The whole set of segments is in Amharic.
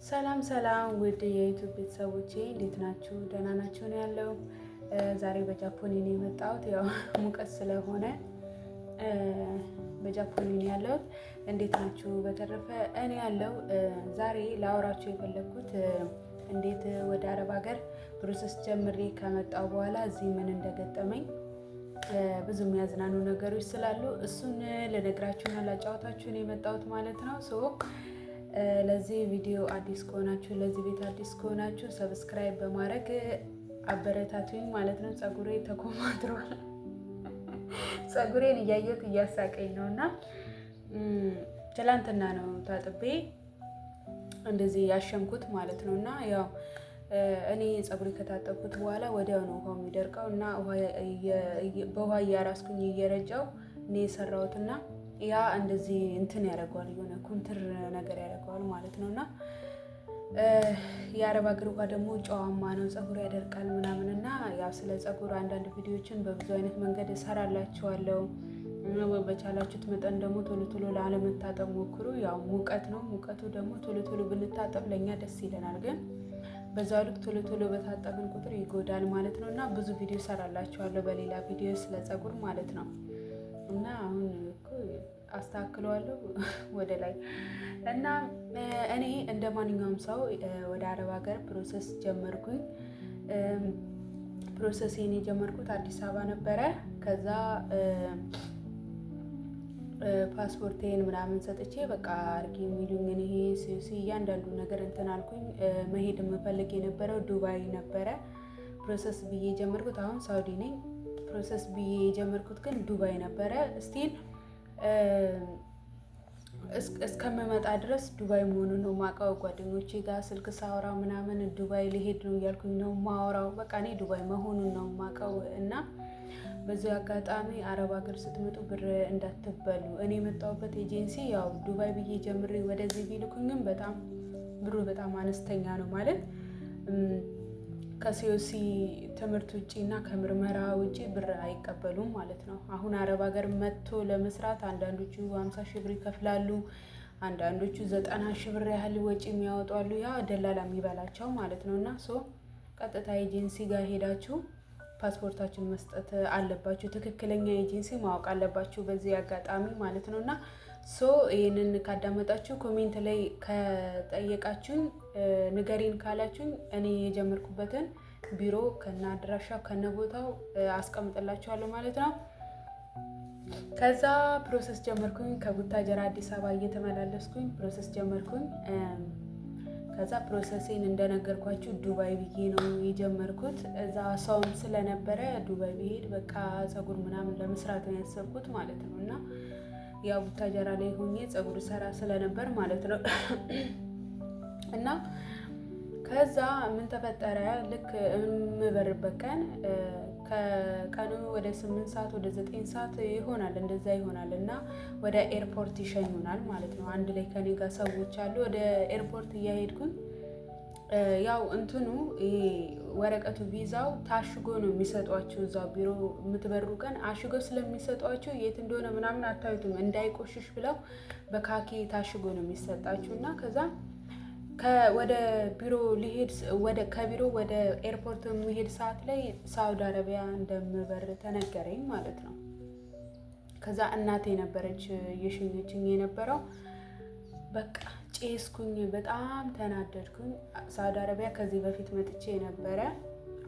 ሰላም ሰላም ውድ የ YouTube ቤተሰቦቼ፣ እንዴት ናችሁ? ደህና ናችሁ ነው ያለው። ዛሬ በጃፖኒ ነው የመጣሁት። ያው ሙቀት ስለሆነ በጃፖኒ ነው ያለሁት። እንዴት ናችሁ? በተረፈ እኔ ያለው ዛሬ ላወራችሁ የፈለግኩት እንዴት ወደ አረብ ሀገር process ጀምሬ ከመጣሁ በኋላ እዚህ ምን እንደገጠመኝ፣ ብዙ የሚያዝናኑ ነገሮች ስላሉ እሱን ልነግራችሁና ላጫወታችሁ ነው የመጣሁት ማለት ነው። So ለዚህ ቪዲዮ አዲስ ከሆናችሁ፣ ለዚህ ቤት አዲስ ከሆናችሁ subscribe በማድረግ አበረታቱኝ ማለት ነው። ፀጉሬ ተኮማትሯል። ፀጉሬን እያየሁት እያሳቀኝ ነው እና ትላንትና ነው ታጥቤ እንደዚህ ያሸንኩት ማለት ነው። እና ያው እኔ ፀጉሬ ከታጠብኩት በኋላ ወዲያው ነው ውሃው የሚደርቀው እና በውሃ እያራስኩኝ እየረጨው እኔ የሰራሁት እና ያ እንደዚህ እንትን ያደርገዋል፣ የሆነ ኩምትር ነገር ያደርገዋል ማለት ነው። እና የአረብ ሀገር ውሃ ደግሞ ጨዋማ ነው፣ ፀጉር ያደርቃል ምናምን። እና ያው ስለ ፀጉር አንዳንድ ቪዲዮችን በብዙ አይነት መንገድ እሰራላችኋለሁ። በቻላችሁት መጠን ደግሞ ቶሎ ቶሎ ላለመታጠብ ሞክሩ። ያው ሙቀት ነው፣ ሙቀቱ ደግሞ ቶሎ ቶሎ ብንታጠብ ለእኛ ደስ ይለናል፣ ግን በዛው ልክ ቶሎ ቶሎ በታጠብን ቁጥር ይጎዳል ማለት ነው። እና ብዙ ቪዲዮ እሰራላችኋለሁ በሌላ ቪዲዮ ስለ ፀጉር ማለት ነው። እና አሁን እኮ አስተካክለዋለሁ ወደ ላይ። እና እኔ እንደ ማንኛውም ሰው ወደ አረብ ሀገር process ጀመርኩኝ። Process ኤን የጀመርኩት አዲስ አበባ ነበረ። ከዛ ፓስፖርቴን ምናምን ሰጥቼ በቃ አርጊ የሚሉኝን ይሄ COC እያንዳንዱ ነገር እንትን አልኩኝ። መሄድ የምፈልግ የነበረው ዱባይ ነበረ። Process ብዬ የጀመርኩት፣ አሁን ሳውዲ ነኝ። Process ብዬ የጀመርኩት ግን ዱባይ ነበረ። Still እስከምመጣ ድረስ ዱባይ መሆኑን ነው ማውቀው። ጓደኞቼ ጋር ስልክ ሳወራ ምናምን ዱባይ ልሄድ ነው እያልኩኝ ነው ማወራው። በቃ እኔ ዱባይ መሆኑን ነው ማውቀው። እና በዚህ አጋጣሚ አረብ ሀገር ስትመጡ ብር እንዳትበሉ። እኔ የመጣሁበት ኤጀንሲ ያው ዱባይ ብዬ ጀምሬ ወደዚህ ቢልኩኝም በጣም ብሩ በጣም አነስተኛ ነው፣ ማለት ከ COC ትምህርት ውጭ እና ከምርመራ ውጭ ብር አይቀበሉም ማለት ነው። አሁን አረብ ሀገር መጥቶ ለመስራት አንዳንዶቹ 50,000 ብር ይከፍላሉ፣ አንዳንዶቹ 90,000 ብር ያህል ወጪ የሚያወጡ አሉ። ያ ደላላ የሚበላቸው ማለት ነው። እና so ቀጥታ ኤጀንሲ ጋር ሄዳችሁ ፓስፖርታችሁን መስጠት አለባችሁ። ትክክለኛ ኤጀንሲ ማወቅ አለባችሁ በዚህ አጋጣሚ ማለት ነው። እና so ይህንን ካዳመጣችሁ፣ comment ላይ ከጠየቃችሁኝ፣ ንገሪን ካላችሁኝ እኔ የጀመርኩበትን ቢሮ ከነ አድራሻው ከነ ቦታው አስቀምጥላችኋለሁ ማለት ነው። ከዛ process ጀመርኩኝ። ከቡታጀራ አዲስ አበባ እየተመላለስኩኝ process ጀመርኩኝ። ከዛ process ኤን እንደነገርኳችሁ ዱባይ ብዬ ነው የጀመርኩት። እዛ ሰውም ስለነበረ ዱባይ ብሄድ በቃ ፀጉር ምናምን ለመስራት ነው ያሰብኩት ማለት ነው። እና ያው ቡታጀራ ላይ ሆኜ ፀጉር ሰራ ስለነበር ማለት ነው። እና ከዛ ምን ተፈጠረ? ልክ የምበርበት ቀን ከቀኑ ወደ 8 ሰዓት ወደ 9 ሰዓት ይሆናል፣ እንደዛ ይሆናል። እና ወደ ኤርፖርት ይሸኙናል ማለት ነው። አንድ ላይ ከኔ ጋር ሰዎች አሉ። ወደ ኤርፖርት እያሄድኩኝ ያው እንትኑ ይሄ ወረቀቱ ቪዛው ታሽጎ ነው የሚሰጧችሁ። እዛው ቢሮ የምትበሩ ቀን አሽገው ስለሚሰጧችሁ የት እንደሆነ ምናምን አታዩትም። እንዳይቆሽሽ ብለው በካኪ ታሽጎ ነው የሚሰጣችሁ። እና ከዛ ወደ ቢሮ ሊሄድ ወደ ከቢሮ ወደ ኤርፖርት የሚሄድ ሰዓት ላይ ሳውዲ አረቢያ እንደምበር ተነገረኝ ማለት ነው። ከዛ እናቴ ነበረች እየሸኘችኝ የነበረው። በቃ ጬስኩኝ፣ በጣም ተናደድኩኝ። ሳውዲ አረቢያ ከዚህ በፊት መጥቼ ነበረ።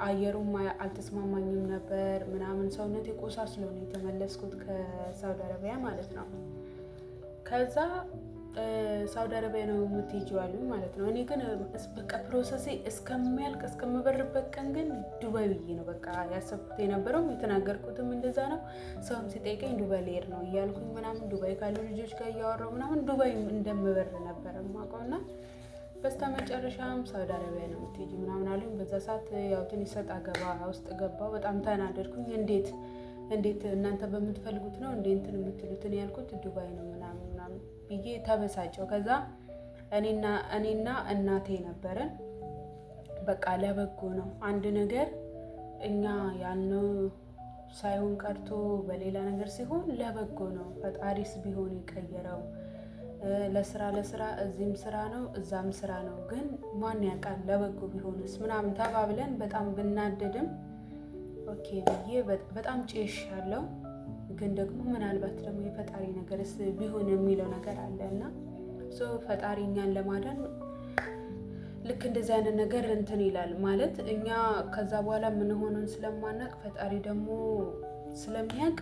አየሩም አልተስማማኝም ነበር ምናምን፣ ሰውነቴ ቆሳስሎ ነው የተመለስኩት ከሳውዲ አረቢያ ማለት ነው። ከዛ ሳውዲ አረቢያ ነው የምትሄጂው አሉኝ ማለት ነው። እኔ ግን በቃ process ኤ እስከሚያልቅ እስከምበርበት ቀን ግን ዱባይ ብዬ ነው በቃ ያሰብኩት የነበረው፣ የተናገርኩትም እንደዛ ነው። ሰውም ሲጠይቀኝ ዱባይ ልሄድ ነው እያልኩኝ ምናምን ዱባይ ካሉ ልጆች ጋር እያወራሁ ምናምን ዱባይ እንደምበር ነበረ የማውቀው። እና በስተመጨረሻም ሳውዲ አረቢያ ነው የምትሄጂው ምናምን አሉኝ። በዛ ሰዓት ያው ትንሽ ሰጣ ገባ ውስጥ ገባው። በጣም ተናደድኩኝ። እንዴት እናንተ በምትፈልጉት ነው እንዴ እንትን የምትሉትን፣ ያልኩት ዱባይ ነው ምናምን ምናምን ብዬ ተበሳጨው። ከዛ እኔና እናቴ ነበረን። በቃ ለበጎ ነው፣ አንድ ነገር እኛ ያልነው ሳይሆን ቀርቶ በሌላ ነገር ሲሆን ለበጎ ነው። ፈጣሪስ ቢሆን የቀየረው ለስራ ለስራ እዚህም ስራ ነው እዛም ስራ ነው፣ ግን ማን ያውቃል ለበጎ ቢሆንስ ምናምን ተባብለን በጣም ብናደድም okay ብዬ በጣም ጭሽ ያለው ግን ደግሞ ምናልባት ደግሞ የፈጣሪ ነገርስ ቢሆን የሚለው ነገር አለ እና so ፈጣሪ እኛን ለማዳን ልክ እንደዚህ አይነት ነገር እንትን ይላል ማለት እኛ ከዛ በኋላ የምንሆነውን ስለማናቅ ፈጣሪ ደግሞ ስለሚያውቅ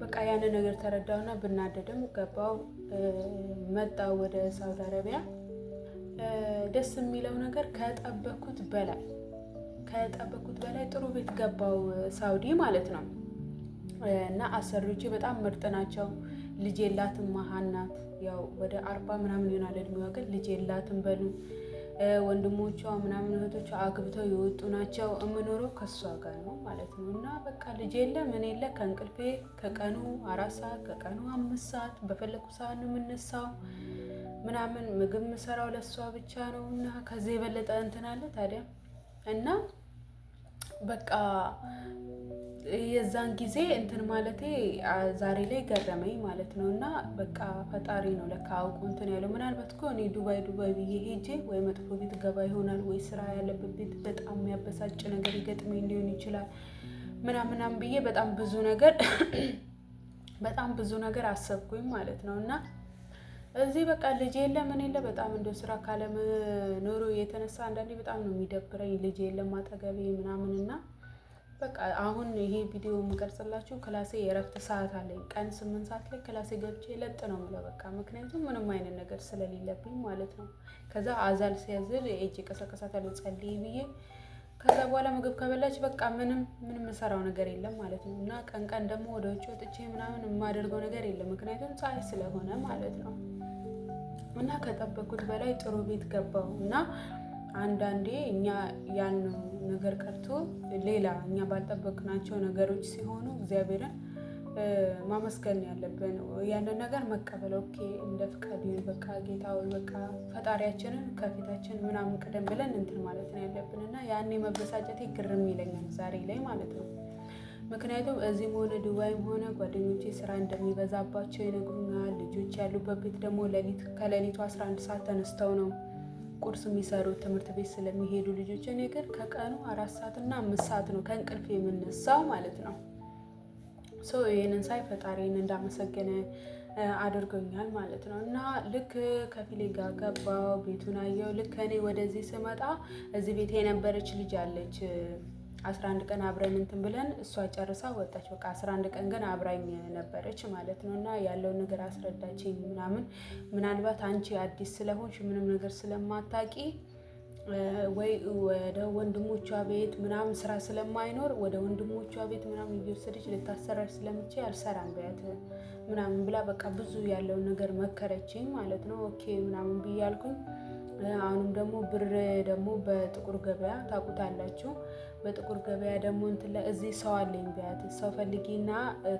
በቃ ያንን ነገር ተረዳውና ብናደድም ገባው መጣው ወደ ሳውዲ አረቢያ። ደስ የሚለው ነገር ከጠበኩት በላይ ጥሩ ቤት ገባው ሳውዲ ማለት ነው። እና አሰሪዎቼ በጣም ምርጥ ናቸው። ልጅ የላትም፣ መሀን ናት። ያው ወደ 40 ምናምን ይሆናል እድሜዋ፣ ግን ልጅ የላትም በሉ። ወንድሞቿ ምናምን እህቶቿ አግብተው የወጡ ናቸው። የምኖረው ከእሷ ጋር ነው ማለት ነው። እና በቃ ልጅ የለ ምን የለ፣ ከእንቅልፌ ከቀኑ 4 ሰዓት፣ ከቀኑ 5 ሰዓት በፈለኩ ሰዓት ነው የምነሳው ምናምን፣ ምግብ የምሰራው ለእሷ ብቻ ነው። እና ከዚህ የበለጠ እንትን አለ ታዲያ? እና በቃ የዛን ጊዜ እንትን ማለቴ ዛሬ ላይ ገረመኝ ማለት ነው። እና በቃ ፈጣሪ ነው ለካ አውቆ እንትን ያለው። ምናልባት እኮ እኔ ዱባይ ዱባይ ብዬ ሄጄ ወይ መጥፎ ቤት ገባ ይሆናል፣ ወይ ስራ ያለበት ቤት በጣም የሚያበሳጭ ነገር ይገጥመኝ ሊሆን ይችላል ምናምናም ብዬ በጣም ብዙ ነገር አሰብኩኝ ማለት ነው። እና እዚህ በቃ ልጅ የለ ምን የለ፣ በጣም እንደ ስራ ካለመኖሩ የተነሳ አንዳንዴ በጣም ነው የሚደብረኝ። ልጅ የለም አጠገቤ ምናምን። እና በቃ አሁን ይሄ ቪዲዮ የምቀርጽላችሁ ክላሴ የእረፍት ሰዓት አለኝ። ቀን 8 ሰዓት ላይ ክላሴ ገብቼ ለጥ ነው የምለው በቃ፣ ምክንያቱም ምንም አይነት ነገር ስለሌለብኝ ማለት ነው። ከዛ አዛን ሲያዝል እጅ ቀሰቀሳታለሁ ጸልይ ብዬ። ከዛ በኋላ ምግብ ከበላች በቃ ምንም ምንም የምሰራው ነገር የለም ማለት ነው። እና ቀን ቀን ደግሞ ወደ ውጭ ወጥቼ ምናምን የማደርገው ነገር የለም፣ ምክንያቱም ፀሐይ ስለሆነ ማለት ነው። እና ከጠበኩት በላይ ጥሩ ቤት ገባው። እና አንዳንዴ እኛ ያልነው ነገር ቀርቶ ሌላ እኛ ባልጠበቅናቸው ነገሮች ሲሆኑ እግዚአብሔርን ማመስገን ያለብን፣ ያንን ነገር መቀበል፣ okay እንደ ፍቃድ ይሁን በቃ ጌታ ወይ በቃ ፈጣሪያችንን ከፊታችን ምናምን ቅደም ብለን እንትን ማለት ነው ያለብን። እና ያኔ መበሳጨቴ ግርም ይለኛል ዛሬ ላይ ማለት ነው። ምክንያቱም እዚህም ሆነ ዱባይም ሆነ ጓደኞቼ ስራ እንደሚበዛባቸው ይነግሩኛል። ልጆች ያሉበት ቤት ደግሞ ከሌሊቱ 11 ሰዓት ተነስተው ነው ቁርስ የሚሰሩት ትምህርት ቤት ስለሚሄዱ ልጆች። እኔ ግን ከቀኑ 4 ሰዓት እና 5 ሰዓት ነው ከእንቅልፍ የምነሳው ማለት ነው። So ይህንን ሳይ ፈጣሪን እንዳመሰገነ አድርጎኛል ማለት ነው። እና ልክ ከፊሌ ጋር ገባው፣ ቤቱን አየው። ልክ እኔ ወደዚህ ስመጣ እዚህ ቤት የነበረች ልጅ አለች። 11 ቀን አብረን እንትን ብለን እሷ ጨርሳ ወጣች። በቃ 11 ቀን ግን አብራኝ ነበረች ማለት ነው። እና ያለውን ነገር አስረዳችኝ ምናምን። ምናልባት አንቺ አዲስ ስለሆንሽ ምንም ነገር ስለማታቂ ወይ ወደ ወንድሞቿ ቤት ምናምን ስራ ስለማይኖር ወደ ወንድሞቿ ቤት ምናምን እየወሰደች ልታሰራሽ ስለምትችል አልሰራም በያት ምናምን ብላ በቃ ብዙ ያለውን ነገር መከረችኝ ማለት ነው። Okay ምናምን ብዬ አልኩኝ። አሁንም ደግሞ ብር ደግሞ በጥቁር ገበያ ታውቁታላችሁ። በጥቁር ገበያ ደግሞ እንትን ላይ እዚህ ሰው አለኝ በያት፣ ሰው ፈልጊና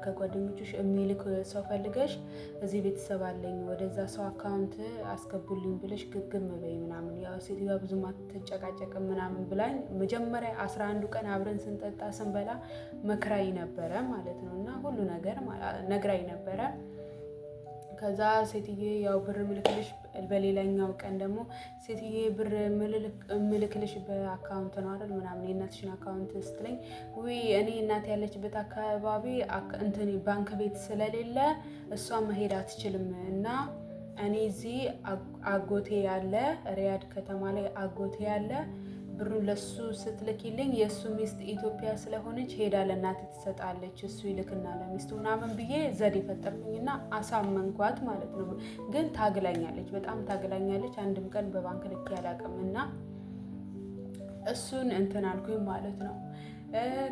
ከጓደኞችሽ የሚልክ ሰው ፈልገሽ እዚህ ቤተሰብ አለኝ ወደዛ ሰው account አስገቡልኝ ብለሽ ግግም በይ ምናምን፣ ያው ሴትዮዋ ብዙም አትጨቃጨቅም ምናምን ብላኝ መጀመሪያ 11ዱ ቀን አብረን ስንጠጣ ስንበላ መክራኝ ነበረ ማለት ነው። እና ሁሉ ነገር ነግራኝ ነበረ። ከዛ ሴትዬ ያው ብር ምልክልሽ፣ በሌላኛው ቀን ደግሞ ሴትዬ ብር ምልክልሽ በ account ነው አይደል ምናምን የእናትሽን account ስትለኝ፣ ውይ እኔ እናት ያለችበት አካባቢ እንትን ባንክ ቤት ስለሌለ እሷ መሄድ አትችልም፣ እና እኔ እዚህ አጎቴ ያለ፣ ሪያድ ከተማ ላይ አጎቴ ያለ፣ ብሩን ለሱ ስትልኪልኝ የእሱ ሚስት ኢትዮጵያ ስለሆነች ሄዳ ለእናቴ ትሰጣለች፣ እሱ ይልክና ለሚስቱ ምናምን ብዬ ዘዴ ፈጠርኩኝና አሳመንኳት ማለት ነው። ግን ታግላኛለች፣ በጣም ታግላኛለች። አንድም ቀን በባንክ ልኬ አላውቅም እና እሱን እንትን አልኩኝ ማለት ነው።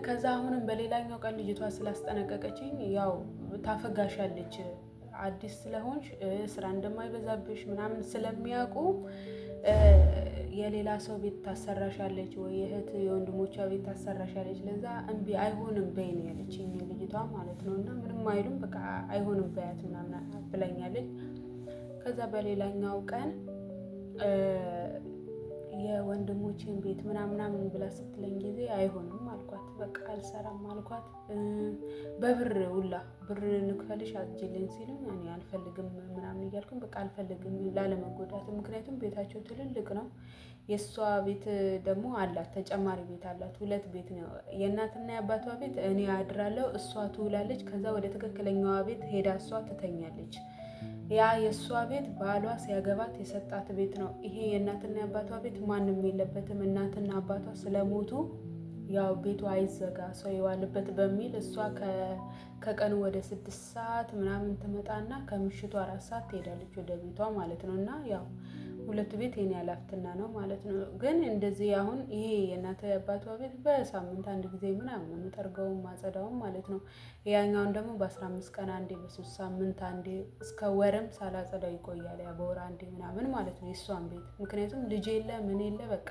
ከዛ አሁንም በሌላኛው ቀን ልጅቷ ስላስጠነቀቀችኝ፣ ያው ታፈጋሻለች፣ አዲስ ስለሆንሽ ስራ እንደማይበዛብሽ ምናምን ስለሚያውቁ የሌላ ሰው ቤት ታሰራሻለች ወይ የእህት የወንድሞቿ ቤት ታሰራሻለች። ለዛ እምቢ አይሆንም በይ ነው ያለችኝ ልጅቷ ማለት ነው። እና ምንም አይሉም፣ በቃ አይሆንም በያት ምናምን ብላኛለች። ከዛ በሌላኛው ቀን የወንድሟ የወንድሞቼን ቤት ምናምናምን ብላ ስትለኝ ጊዜ አይሆንም አልኳት። በቃ አልሰራም አልኳት። በብር ውላ ብር ንክፈልሽ አጽጂልኝ ሲሉኝ እኔ አልፈልግም ምናምን እያልኩኝ በቃ አልፈልግም ላለመጎዳት። ምክንያቱም ቤታቸው ትልልቅ ነው። የእሷ ቤት ደግሞ አላት፣ ተጨማሪ ቤት አላት። ሁለት ቤት ነው፣ የእናትና የአባቷ ቤት። እኔ አድራለሁ፣ እሷ ትውላለች። ከዛ ወደ ትክክለኛዋ ቤት ሄዳ እሷ ትተኛለች። ያ የእሷ ቤት ባሏ ሲያገባት የሰጣት ቤት ነው። ይሄ የእናትና የአባቷ ቤት ማንም የለበትም። እናትና አባቷ ስለሞቱ ያው ቤቱ አይዘጋ ሰው የዋልበት በሚል እሷ ከቀኑ ወደ 6 ሰዓት ምናምን ትመጣና ከምሽቱ 4 ሰዓት ትሄዳለች ወደ ቤቷ ማለት ነው። እና ያው ሁለቱ ቤት የኔ ኃላፊነት ነው ማለት ነው። ግን እንደዚህ አሁን ይሄ የእናት አባቷ ቤት በሳምንት አንድ ጊዜ ምናምን ነው የምጠርገውም ማጸዳውም ማለት ነው። ያኛውን ደግሞ በ15 ቀን አንዴ፣ በ3 ሳምንት አንዴ፣ እስከ ወርም ሳላጸዳው ይቆያል። ያ በወር አንዴ ምናምን ማለት ነው የእሷን ቤት። ምክንያቱም ልጅ የለ ምን የለ፣ በቃ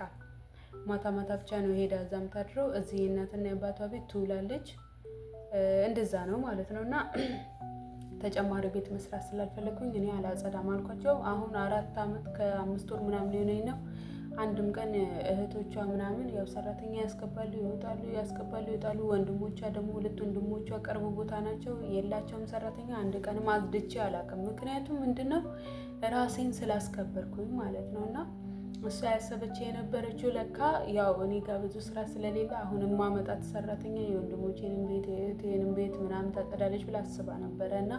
ማታ ማታ ብቻ ነው ሄዳ እዛም ታድረው፣ እዚህ የእናትና የአባቷ ቤት ትውላለች። እንደዛ ነው ማለት ነው። እና ተጨማሪ ቤት መስራት ስላልፈለግኩኝ እኔ አላጸዳም አልኳቸው። አሁን 4 አመት ከ5 ወር ምናምን ሊሆነኝ ነው። አንድም ቀን እህቶቿ ምናምን ያው ሰራተኛ ያስገባሉ፣ ይወጣሉ፣ ያስገባሉ፣ ይወጣሉ። ወንድሞቿ ደግሞ ሁለት ወንድሞቿ ቅርብ ቦታ ናቸው፣ የላቸውም ሰራተኛ። አንድ ቀንም አጽድቼ አላውቅም። ምክንያቱም ምንድነው ራሴን ስላስከበርኩኝ ማለት ነው። እና እሷ ያሰበች የነበረችው ለካ ያው እኔ ጋር ብዙ ስራ ስለሌለ አሁን ማመጣት ሰራተኛ የወንድሞቼንም ቤት የእህቴንም ቤት ምናምን ታጸዳለች ብላ አስባ ነበረ። እና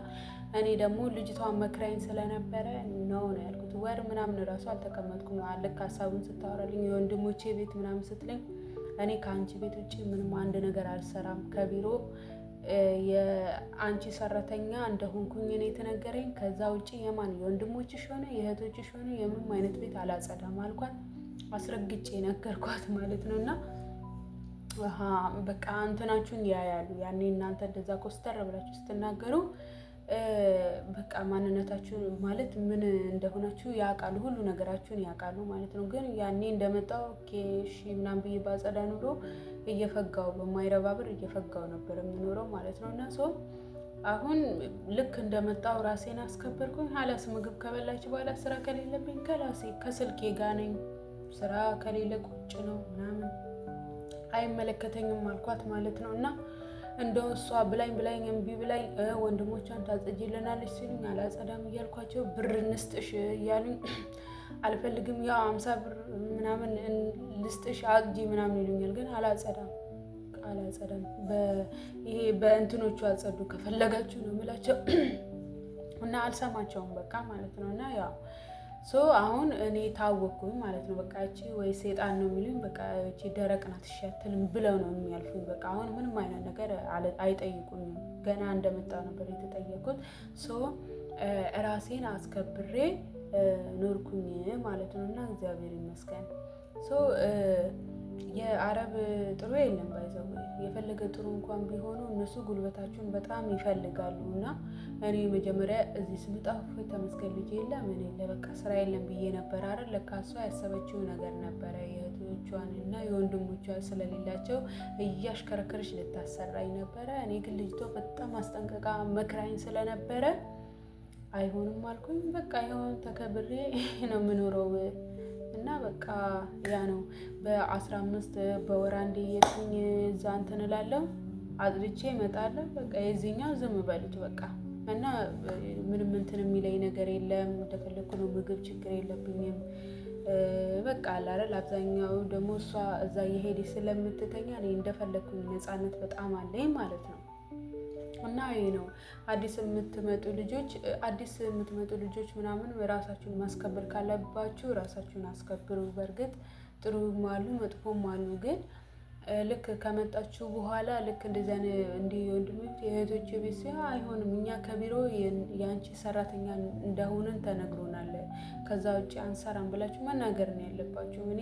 እኔ ደግሞ ልጅቷን መክራኝ ስለነበረ ነው ነው ያልኩት። ወር ምናምን እራሱ አልተቀመጥኩም። ልክ ሀሳቡን ስታወራልኝ የወንድሞቼ ቤት ምናምን ስትለኝ እኔ ከአንቺ ቤት ውጭ ምንም አንድ ነገር አልሰራም፣ ከቢሮ የአንቺ ሰራተኛ እንደሆንኩኝ እኔ የተነገረኝ፣ ከዛ ውጭ የማን የወንድሞችሽ ሆነ የእህቶችሽ ሆነ የምንም አይነት ቤት አላጸዳም አልኳት። አስረግጬ ነገርኳት ማለት ነው። እና በቃ እንትናችሁን ያያሉ። ያኔ እናንተ እንደዛ ኮስተር ብላችሁ ስትናገሩ በቃ ማንነታችሁን ማለት ምን እንደሆናችሁ ያውቃሉ፣ ሁሉ ነገራችሁን ያውቃሉ ማለት ነው። ግን ያኔ እንደመጣው okay እሺ ምናምን ብዬ ባጸዳ ኑሮ እየፈጋው በማይረባ ብር እየፈጋው ነበር የምኖረው ማለት ነው። እና so አሁን ልክ እንደመጣው ራሴን አስከበርኩኝ። ሀላስ ምግብ ከበላች በኋላ ስራ ከሌለብኝ ከላሴ ከስልኬ ጋር ነኝ። ስራ ከሌለ ቁጭ ነው ምናምን፣ አይመለከተኝም አልኳት ማለት ነው። እና እንደው እሷ ብላኝ ብላኝ እምቢ ብላኝ ወንድሞቿን ታጸጂልናለች ሲሉኝ አላጸዳም እያልኳቸው፣ ብር እንስጥሽ እያሉኝ አልፈልግም። ያው 50 ብር ምናምን ልስጥሽ አጽጂ ምናምን ይሉኛል፣ ግን አላጸዳም፣ አላጸዳም። ይሄ በእንትኖቹ አጸዱ ከፈለጋችሁ ነው የምላቸው እና አልሰማቸውም በቃ ማለት ነው። እና ያው so አሁን እኔ ታወቅኩኝ ማለት ነው። በቃ እቺ ወይ ሴጣን ነው የሚሉኝ፣ በቃ እቺ ደረቅ ናት እሺ አትልም ብለው ነው የሚያልፉኝ። በቃ አሁን ምንም አይነት ነገር አይጠይቁኝም። ገና እንደመጣሁ ነበር የተጠየቁት። So ራሴን አስከብሬ ኖርኩኝ ማለት ነው እና እግዚአብሔር ይመስገን። So የአረብ ጥሩ የለም፣ by the way የፈለገ ጥሩ እንኳን ቢሆኑ እነሱ ጉልበታችሁን በጣም ይፈልጋሉ። እና እኔ መጀመሪያ እዚህ ስመጣ እፎይ ተመስገን ልጅ የለ ምን የለ በቃ ስራ የለም ብዬ ነበር አይደል? ለካ እሷ ያሰበችው ነገር ነበረ፣ የእህቶቿን እና የወንድሞቿን ስለሌላቸው እያሽከረከረች ልታሰራኝ ነበረ። እኔ ግን ልጅቷ በጣም አስጠንቅቃ መክራኝ ስለነበረ አይሆንም አልኩኝ። በቃ ይሆን ተከብሬ ነው የምኖረው እና በቃ ያ ነው። በ15 በወር አንዴ እየሄድኩኝ እዛ እንትን እላለሁ፣ አጽድቼ እመጣለሁ። በቃ የዚህኛው ዝም በሉት በቃ። እና ምንም እንትን የሚለኝ ነገር የለም። እንደፈለኩ ነው፣ ምግብ ችግር የለብኝም። በቃ አለ አይደል፣ አብዛኛው ደግሞ እሷ እዛ እየሄደች ስለምትተኛ እኔ እንደፈለኩኝ ነፃነት በጣም አለኝ ማለት ነው። እና ይሄ ነው፣ አዲስ የምትመጡ ልጆች ምናምን ራሳችሁን ማስከበር ካለባችሁ ራሳችሁን አስከብሩ። በእርግጥ ጥሩም አሉ መጥፎም አሉ። ግን ልክ ከመጣችሁ በኋላ ልክ እንደዚያ እንዲህ የወንድሞች የእህቶች ቤት ሲሆን አይሆንም፣ እኛ ከቢሮ የአንቺ ሰራተኛ እንደሆንን ተነግሮናል፣ ከዛ ውጭ አንሰራም ብላችሁ መናገር ነው ያለባችሁ። እኔ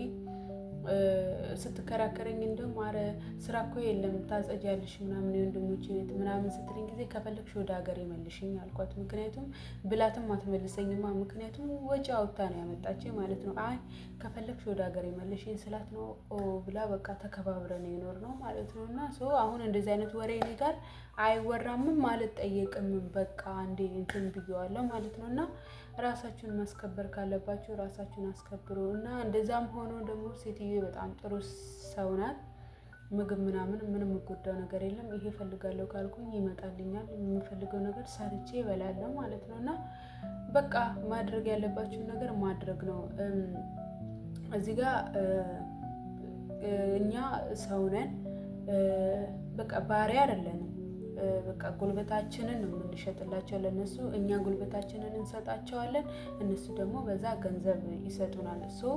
ስትከራከረኝ እንደውም አረ ስራ እኮ የለም ታጸጃለሽ ምናምን የወንድሞች ቤት ምናምን ስትለኝ ጊዜ ከፈለግሽ ወደ ሀገር መልሽኝ አልኳት። ምክንያቱም ብላትም አትመልሰኝማ። ምክንያቱም ወጪ አውጥታ ነው ያመጣችኝ ማለት ነው። አይ ከፈለግሽ ወደ ሀገር መልሽኝ ስላት ነው ኦ ብላ በቃ ተከባብረን የኖር ነው ማለት ነው። እና so አሁን እንደዚህ አይነት ወሬ እኔ ጋር አይወራምም፣ አልጠየቅምም። በቃ አንዴ እንትን ብየዋለሁ ማለት ነው። እና ራሳችሁን ማስከበር ካለባችሁ ራሳችሁን አስከብሩ። እና እንደዛም ሆኖ ደግሞ ሴትዮ በጣም ጥሩ ሰው ናት። ምግብ ምናምን ምንም የምጎዳው ነገር የለም። ይሄ እፈልጋለሁ ካልኩኝ ይመጣልኛል። የምፈልገው ነገር ሰርቼ እበላለሁ ማለት ነው። እና በቃ ማድረግ ያለባችሁን ነገር ማድረግ ነው። እዚህ ጋር እኛ ሰው ነን፣ በቃ ባሪያ አይደለንም። በቃ ጉልበታችንን ነው የምንሸጥላቸው ለእነሱ። እኛ ጉልበታችንን እንሰጣቸዋለን፣ እነሱ ደግሞ በዛ ገንዘብ ይሰጡናል። So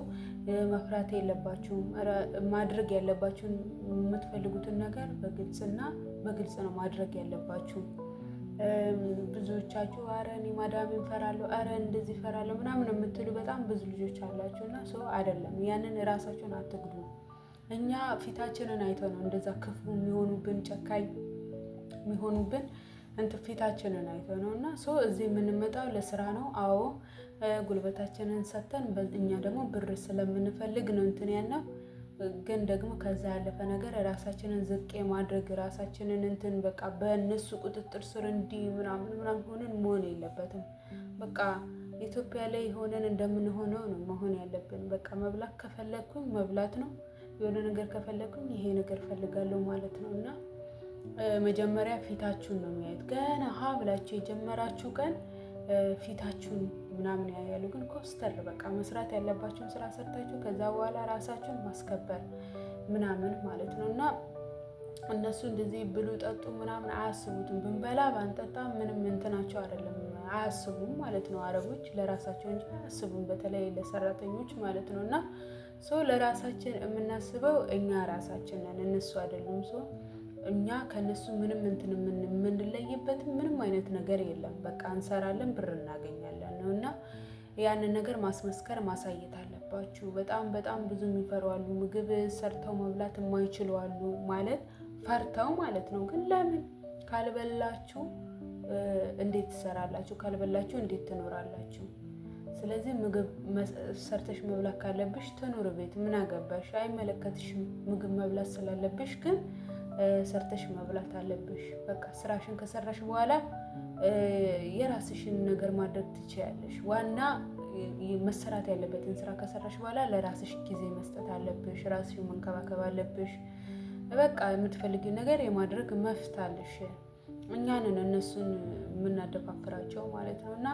መፍራት የለባችሁም። ማድረግ ያለባችሁን የምትፈልጉትን ነገር በግልጽና በግልጽ ነው ማድረግ ያለባችሁ። ብዙዎቻችሁ አረ እኔ ማዳሜን እፈራለሁ፣ አረ እንደዚህ እፈራለሁ ምናምን የምትሉ በጣም ብዙ ልጆች አላችሁ። እና ሰው አይደለም፣ ያንን ራሳችሁን አትጉዱ። እኛ ፊታችንን አይተው ነው እንደዛ ክፉ የሚሆኑብን፣ ጨካኝ የሚሆኑብን እንትን ፊታችንን አይተው ነው። እና so እዚህ የምንመጣው ለስራ ነው። አዎ፣ ጉልበታችንን ሰጥተን እኛ ደግሞ ብር ስለምንፈልግ ነው እንትን ያልነው። ግን ደግሞ ከዛ ያለፈ ነገር ራሳችንን ዝቅ የማድረግ፣ ራሳችንን እንትን በቃ በእነሱ ቁጥጥር ስር እንዲህ ምናምን ምናምን ሆነን መሆን የለበትም። በቃ ኢትዮጵያ ላይ ሆነን እንደምንሆነው ነው መሆን ያለብን። በቃ መብላት ከፈለግኩኝ መብላት ነው። የሆነ ነገር ከፈለግኩኝ ይሄ ነገር እፈልጋለሁ ማለት ነው። እና መጀመሪያ ፊታችሁን ነው የሚያዩት። ገና ሀ ብላችሁ የጀመራችሁ ቀን ፊታችሁን ምናምን ያያሉ። ግን ኮስተር በቃ መስራት ያለባችሁን ስራ ሰርታችሁ ከዛ በኋላ ራሳችሁን ማስከበር ምናምን ማለት ነው። እና እነሱ እንደዚህ ብሉ ጠጡ ምናምን አያስቡትም። ብንበላ ባንጠጣ ምንም እንትናቸው አይደለም፣ አያስቡም ማለት ነው። አረቦች ለራሳቸው እንጂ አያስቡም፣ በተለይ ለሰራተኞች ማለት ነው። እና so ለራሳችን የምናስበው እኛ ራሳችን ነን፣ እነሱ አይደሉም። So እኛ ከነሱ ምንም እንትን የምንለይበት ምንም አይነት ነገር የለም። በቃ እንሰራለን፣ ብር እናገኛለን ነው። እና ያንን ነገር ማስመስከር ማሳየት አለባችሁ። በጣም በጣም ብዙ የሚፈሩ አሉ። ምግብ ሰርተው መብላት የማይችሉ አሉ፣ ማለት ፈርተው ማለት ነው። ግን ለምን? ካልበላችሁ እንዴት ትሰራላችሁ? ካልበላችሁ እንዴት ትኖራላችሁ? ስለዚህ ምግብ ሰርተሽ መብላት ካለብሽ ትኑር ቤት፣ ምን አገባሽ? አይመለከትሽም። ምግብ መብላት ስላለብሽ ግን ሰርተሽ መብላት አለብሽ። በቃ ስራሽን ከሰራሽ በኋላ የራስሽን ነገር ማድረግ ትችያለሽ። ዋና መሰራት ያለበትን ስራ ከሰራሽ በኋላ ለራስሽ ጊዜ መስጠት አለብሽ። ራስሽን መንከባከብ አለብሽ። በቃ የምትፈልጊው ነገር የማድረግ መብት አለሽ። እኛንን እነሱን የምናደፋፍራቸው ማለት ነው። እና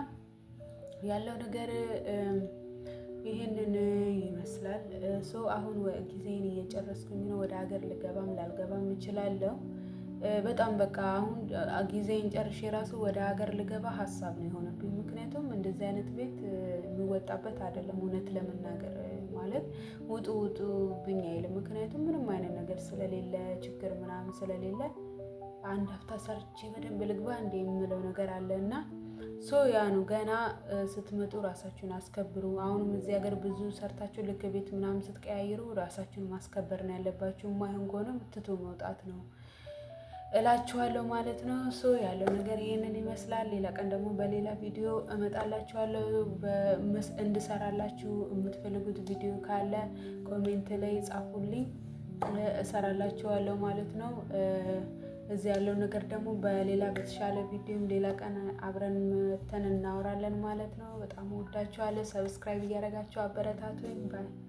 ያለው ነገር ይህንን ይመስላል። So አሁን ጊዜን እየጨረስኩኝ ነው። ወደ ሀገር ልገባም ላልገባም እችላለሁ። በጣም በቃ አሁን ጊዜን ጨርሼ ራሱ ወደ ሀገር ልገባ ሀሳብ ነው የሆነብኝ። ምክንያቱም እንደዚህ አይነት ቤት የሚወጣበት አይደለም። እውነት ለመናገር ማለት ውጡ ውጡ ብኝ አይልም። ምክንያቱም ምንም አይነት ነገር ስለሌለ፣ ችግር ምናምን ስለሌለ፣ አንድ ሀፍታ ሰርቼ በደንብ ልግባ እንደ የምለው ነገር አለ። እና so ያ ነው፣ ገና ስትመጡ ራሳችሁን አስከብሩ። አሁንም እዚህ ሀገር ብዙ ሰርታችሁ ልክ ቤት ምናምን ስትቀያይሩ ራሳችሁን ማስከበር ነው ያለባችሁ። የማይሆን ከሆነ ትቶ መውጣት ነው እላችኋለሁ ማለት ነው። So ያለው ነገር ይህንን ይመስላል። ሌላ ቀን ደግሞ በሌላ ቪዲዮ እመጣላችኋለሁ። እንድሰራላችሁ የምትፈልጉት ቪዲዮ ካለ comment ላይ ጻፉልኝ፣ እሰራላችኋለሁ ማለት ነው። እዚህ ያለው ነገር ደግሞ በሌላ በተሻለ ቪዲዮም ሌላ ቀን አብረን መተን እናወራለን ማለት ነው። በጣም እወዳችኋለሁ። Subscribe እያደረጋችሁ አበረታቱኝ። Bye.